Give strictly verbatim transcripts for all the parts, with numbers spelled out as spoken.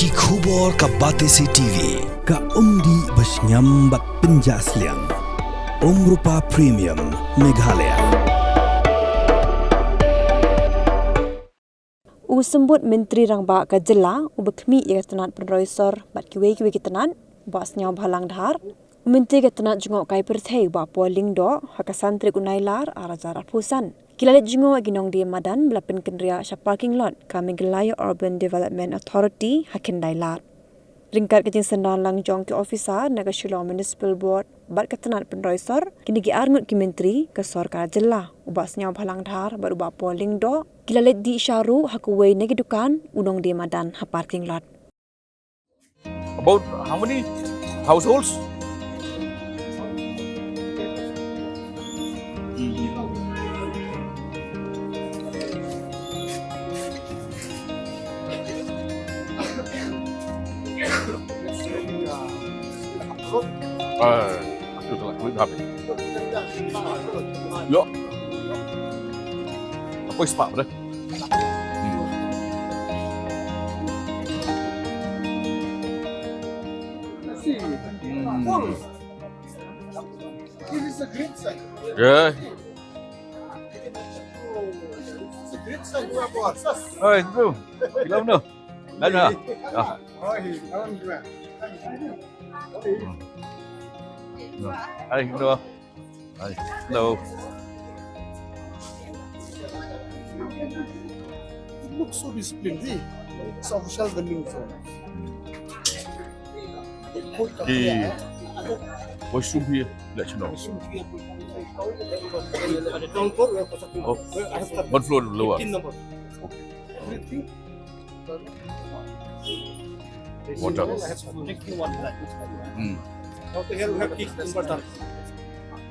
Ki khubor ka Batesi T V, ka umdih ba shngiam bad pynjah sliang. Umrupa Premium, Meghalaya. U Symbud Myntri Rangbah ka Jylla, uba khmih ïa ka tnat pynroi sor bad kiwei kiwei ki tnat, Bah Sniawbhalang Dhar, u Myntri ka tnat jngohkai pyrthei, Bah Paul Lyngdoh, ha ka san tarik u Nailar ar hajar arphew san, ki la leit jngoh ïa ki nongdie madan ba la pynkynriah sha parking lot ka Meghalaya Urban Development Authority ha Khyndai Lad. Ryngkat ka jingsynran lang jong ki officer na ka Shillong Municipal Board bad ka tnat pynroi sor, kine ki arngut ki myntri ka sorkar jylla, u Bah Sniawbhalang Dhar bad u Bah Paul Lyngdoh, ki la leit dih sha ruh ha kawei na ki dukan u nongdie madan ha parking lot. About how many households? Ah, aku telah kulit habis. Yo. Apa ispak pada? Hmm. Hmm. This is a great sign. Yeah. It's a great sign to have a success. Hai, bro. Gila benda. Dah, dah. Ah. Hai, alhamdulillah. Hmm. Hai, bro. Hai. Hello. It looks so disciplined, see? It's official vending zone. Hmm. Ki washroom hi, let you know. Oh, one floor lower. Everything. Water. Hmm. How to help have this inverter?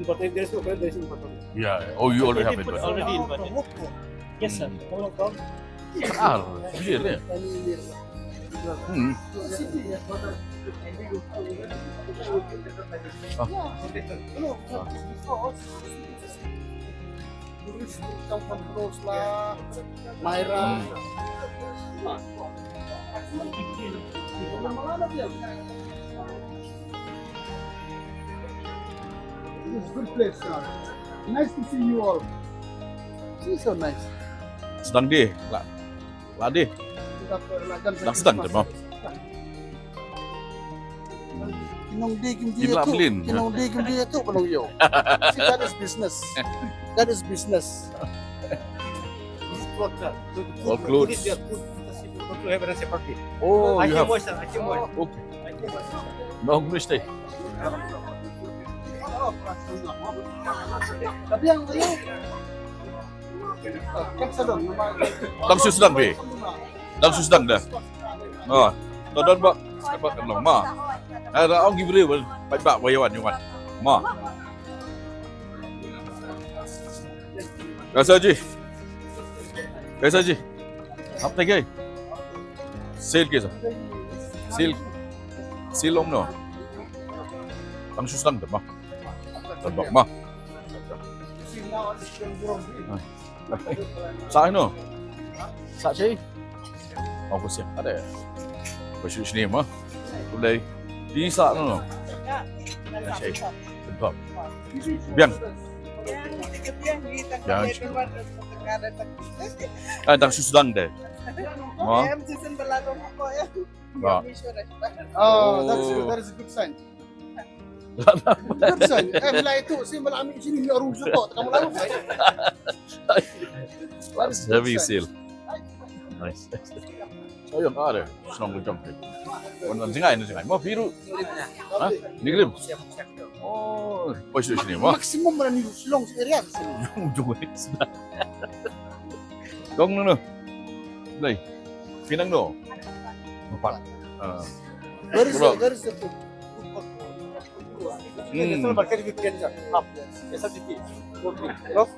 Inverter, there is no current, there is inverter. Yeah. Oh, you already have inverter. Already inverter. Yes, sir. Hmm. Ah, clear, eh? Hmm. Ah. Ah. Myra. Hmm. It's a good place, sir. Nice to see you all. This is so nice. Sdang dih, lah. Lah dih. Dah sdang dih, mo. Ki nongdie kim die tu, ki nongdie kim die tu, ba long ïew. See, that is business. That is business. All clothes. Oh, you have. Okay. No mistake. Dang shu sdang phi. Dang shu sdang dah. Oh, to don ba. Ba kan long ma. Ai, ra ong ki briew ba ba ba ïa wan ïa wan. Ma. Kaisa ji. Kaisa ji. Hap te ke. Sale kaisa. Sale. Sale long no. Dang shu sdang dah ma. Dah ma. Sa no. Sa chi. Ong ko siap ada. Ko shu sini ma. Ko dei. Di sa no. Sa chi. Betul. Biang. Biang. Ah, dang shu sdang deh. Ma. Ma. Oh, that's good. That is a good sign. Good sign. Eh, mulai tu, si malam ini sini, ni orang suka, tak malam. That is a good sign. Nice. So, yang ada, senang macam tu. Orang jingai, orang jingai. Mau biru? Ha? Ni grim? Oh, pas di sini, mah. Maximum mana ni, Shillong area sini. Ujung ni sudah. Kong no, no. Dai. Pinang no. Empat. Ah. Where is the, where is the food? Hmm. National market with Kenja. Up. S R G P. Loaf.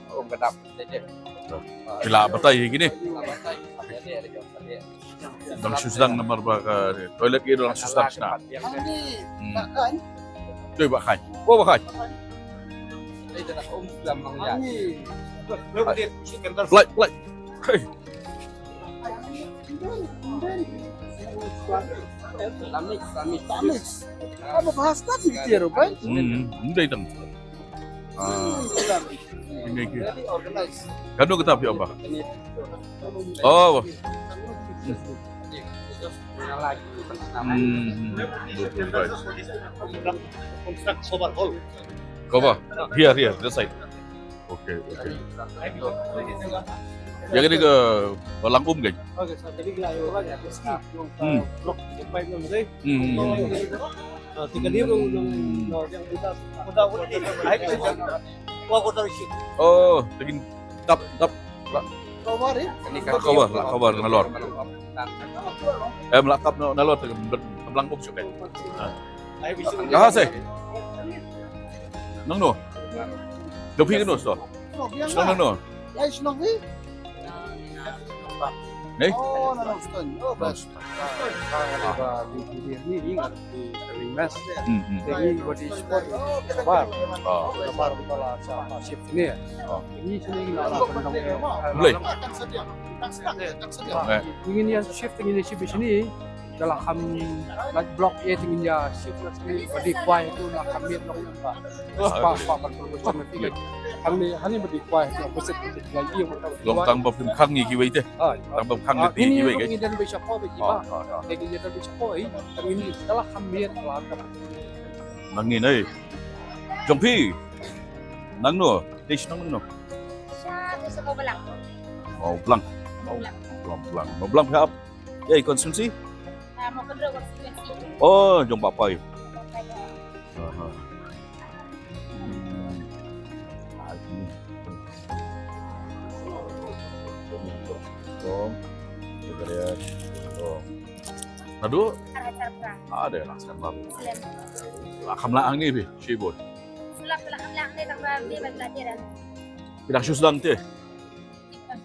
Oh, kedap. Phi lah batai kine. Dang shu sdang namar ba ka toilet ki dang shu sdang shna. Hmm. Tu ba khai. Ba khai. Flight, flight. Hey. Tamix, tamix. Tamix. Apa bahasa tadi, Ciro, kan? Hmm, hmm, hmm, dai tang. Ah. Ini ki. Very organized. Kano kita phi ong ba? Oh. Hmm, hmm. Cover. Here, here, this side. Okay, okay. Ïa kane ka ba lang um kein. Hmm. Hmm, hmm, hmm. Oh, te kin tap, tap. La cover, la cover nalor. Em, la tap nalor te kin ba lang um shuh kein. Ka ha se. Nangno? Dei phi kano shnong? Shnong nangno? Ai, shnong phi? Nei? Oh, Nongstoiñ. Oh, best. Hmm, hmm. Blei. Ngin ïa shift, ngin ïa shift shane. Te la kham, la block ïa te ngin ïa shift la shane, ba dei kwai tu la kham miet long ba. Ba, ba, ba, ba, ba, ba, ba, hangne, hangne ba dei kwai tu opposite ba dei kwai ïa ba. Long tang ba phim khang ïa kiwei te. Ah, tang ba phim khang ïa kiwei. Ngin ïa don ba shapoh ba kiba. Ngin ïa don ba shapoh, eh. Te ngin ïa la kham miet la ka. Nang ni nai. Jong phi. Nangno, te shnong nangno? Sha, te sha Mawblang. Mawblang. Mawblang. Mawblang. Mawblang phi ap. Ïa i constituency? Ah, Mawkynrew constituency. Oh, jong Bah Pai. Bah Pai, ya. Aha. Hmm. Ah, ini. Kong. Kong. Naduh? Arachar Pra. Ada lah sekarang. Slem. Lah kham lah ang ni phi, shibun. Sulap lah kham lah ang ni tang ba ni ba lah dia. Phi dang shu sdang te.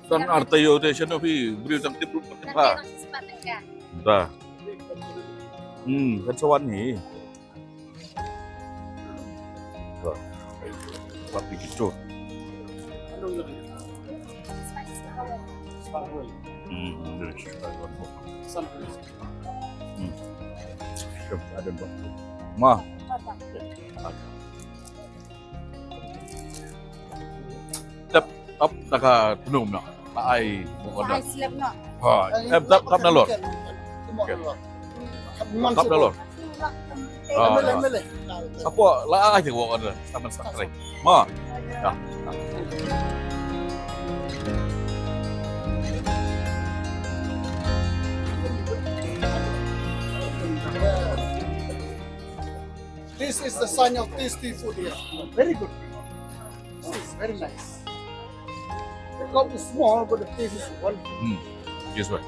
Tang arta ïoh te shano phi briew tang tip ruh. Nanti tang shu spat tang ka. Dah. Hmm, kan sa wan hi. Dah. Tapi gitu. Hmm, hmm, hmm. Sure, ada, Bang. Ma. Tap, tap, taka tunum na. Ai, bukan dah. Ai, slap na. Ha, em, tap, tap nalor. Okey. Tap nalor. Ah, ah. Apo la ai te bukan dah. Sama sekali. Ma. Dah. This is the sign of tasty food here. Very good. This is very nice. The cup is small, but the taste is wonderful. Hmm. Yes, sir.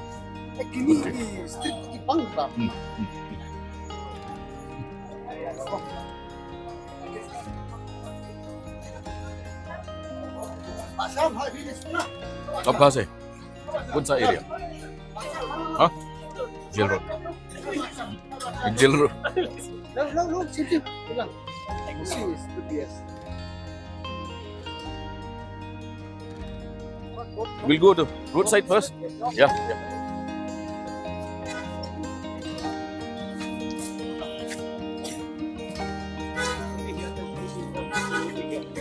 Eh, kini di street di bang bang. Hmm. Hmm. Kap kha se. Kun sa area? Huh? Jail Road. Jail Road. No, no, no, same thing. Bilang. Same is good, yes. We'll go to roadside first. Yeah, yeah.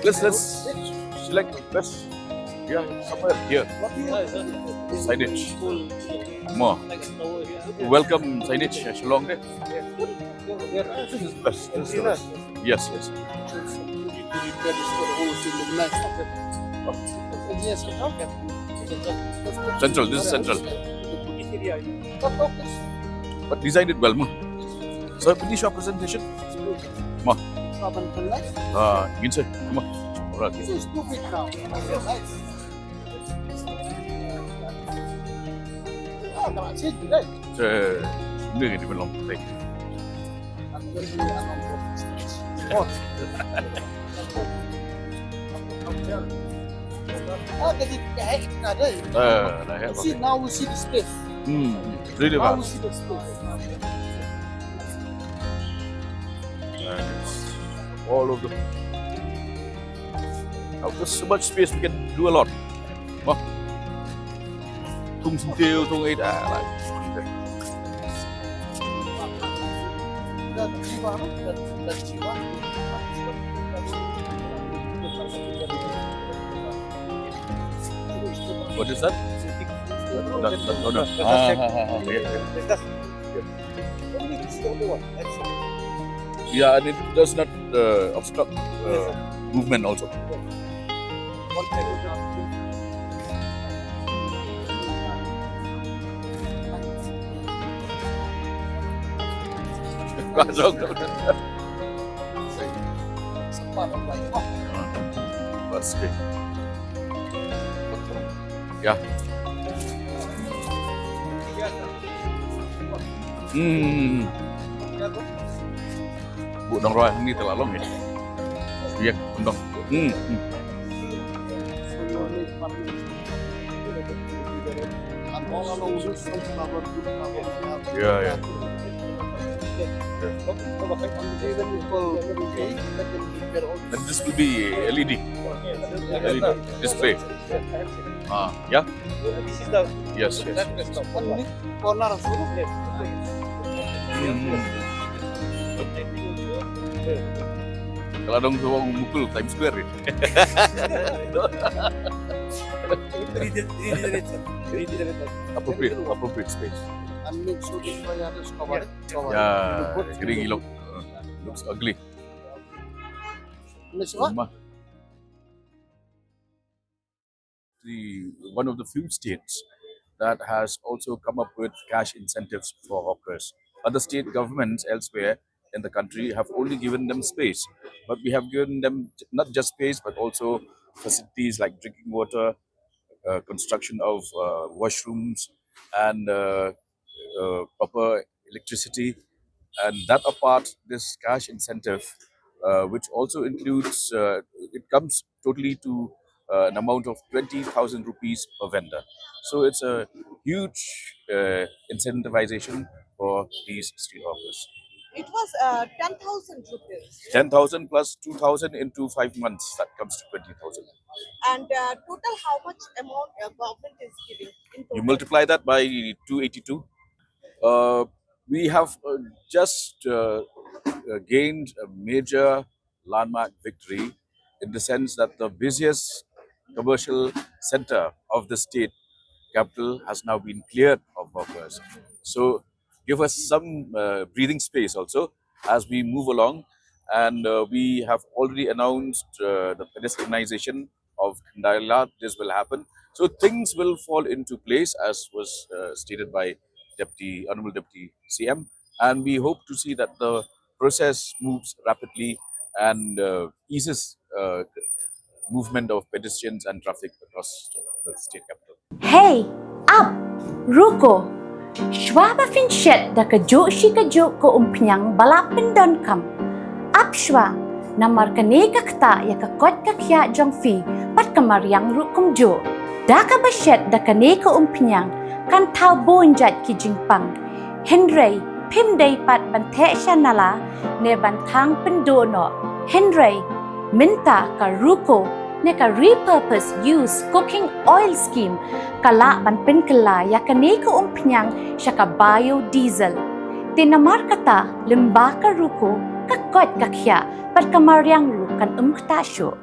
Let's, let's select best. Yeah, somewhere here. Signage. More. Welcome signage, Shillong te. This is best. This is the best. Yes, yes. Central, this is central. But designed it well, ma. So finish your presentation. Ma. Ah, ngin sa, ma. Alright. This is too big now. Ah, ka la change today. Sa, hindi, hindi man lang. Ah, kasi kahit na rin. Eh, na, eh, see, now we see the space. Hmm, really. Now we see the space. And it's all over. Now, there's so much space, we can do a lot. Wah. Tung sing teu tung ai da la. What is that? That, that, no, no. Ah, ah, ah, ah, yeah. Yeah, and it does not uh, obstruct uh, movement also. That's great. Yeah. Hmm. Bu dang roi ni telah long ya. Ya, dang. Hmm. Hmm. Yeah, yeah. And this will be L E D. L E D display. Ah, yeah. This is the yes, yes. Corner also. Yes. Hmm. Kalau dong tu orang mukul Times Square ni. Appropriate, appropriate space. And make sure this one is covered. Yeah, gering ilok. Looks ugly. Miss what? The one of the few states that has also come up with cash incentives for hawkers. Other state governments elsewhere in the country have only given them space, but we have given them not just space but also facilities like drinking water, uh, construction of uh, washrooms, and uh, uh, proper electricity. And that apart, this cash incentive, uh, which also includes, uh, it comes totally to uh, an amount of twenty thousand rupees per vendor. So it's a huge uh, incentivization for these street hawkers. It was uh, ten thousand rupees. Ten thousand plus two thousand into five months, that comes to twenty thousand. And uh, total, how much amount uh, government is giving in total? You multiply that by two eighty-two. Uh, we have uh, just uh, uh, gained a major landmark victory in the sense that the busiest commercial center of the state capital has now been cleared of hawkers. So give us some uh, breathing space also as we move along. And uh, we have already announced uh, the pedestrianization of Khandalila. This will happen. So things will fall into place, as was uh, stated by Deputy, Honorable Deputy C M. And we hope to see that the process moves rapidly and uh, eases uh, movement of pedestrians and traffic across the state capital. Hey, ap, ruko. Shuwa ba phin shet da kajuh shi kajuh ka umphniang ba la pyndonkam, ap shuwa, namar kane ka ktah ïa ka koit ka khiah jong phi bad ka mariang ruh kumjuh. Da kaba shet da kane ka umphniang kan thaw bun jait ki jingpang. Hynrei phim dei pat ban theh sha nala ne ban thang pynduh noh. Hynrei mynta ka ruko ne ka repurpose use cooking oil scheme ka lah ban pynkylla ïa kane ka umphniang sha ka biodiesel. Te namar kata, lyngba ka ruko, ka koit ka khiah bad ka mariang ruh kan ym ktah shuh.